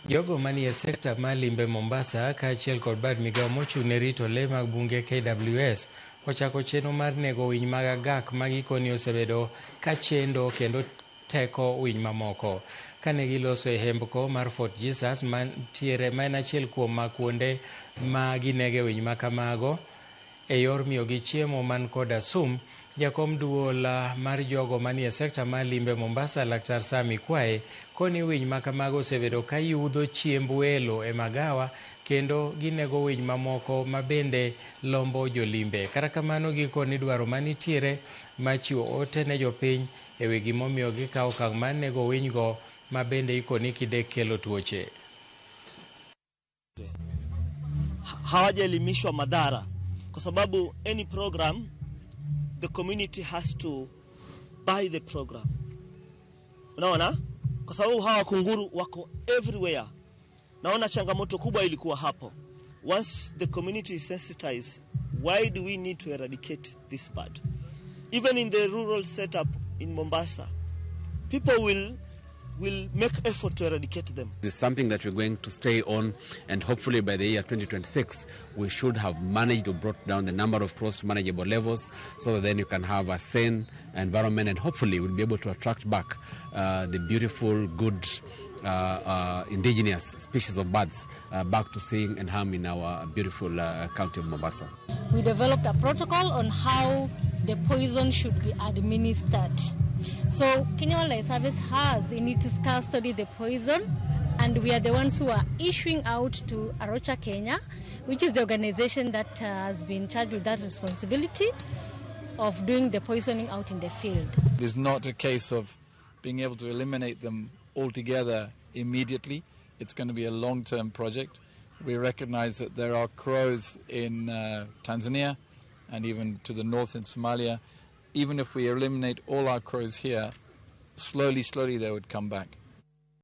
Jogo manie sekta mar limbe Mombasa kaachiel kod bad migao mochung' ne rito lee mag bunge KWS ochako chenro mar nego winy mag agak ma gikoni osebedo ka chendo kendo teko winy mamoko. Kane giloso e hembko mar Fort Jesus mantiere ma en achiel kuom kuonde ma ginege winy ma kamago e yor miyogi chiemo man koda sum, jakom duol mar jogo manie sekta mar limbe Mombasa Laktar Sami Kwae koni winy ma kamago osebedo ka yudho chiemb welo e magawa kendo ginego winy mamoko ma bende lombo jolimbe. Kata kamano gikoni dwaro manitiere mar chiwo ote ne jopiny e wi gimomiyo gikawo okang' mar nego winy go ma bende ikoni kidek kelo tuoche. Hawajaelimishwa madhara kwa sababu any program, the community has to buy the program. Unaona, kwa sababu hawa kunguru wako everywhere. Naona changamoto kubwa ilikuwa hapo. Once the community is sensitized, why do we need to eradicate this bird? Even in the rural setup in Mombasa, people will make effort to eradicate them. This is something that we're going to stay on, and hopefully by the year 2026 we should have managed or brought down the number of crows to manageable levels, so that then you can have a sane environment, and hopefully we'll be able to attract back the beautiful, good indigenous species of birds back to sing and hum in our beautiful county of Mombasa. We developed a protocol on how the poison should be administered. So Kenya Wildlife Service has in its custody the poison, and we are the ones who are issuing out to A Rocha Kenya, which is the organization that has been charged with that responsibility of doing the poisoning out in the field. It is not a case of being able to eliminate them altogether immediately. It's going to be a long-term project. We recognize that there are crows in Tanzania and even to the north in Somalia. Even if we eliminate all our crows here, slowly, slowly they would come back.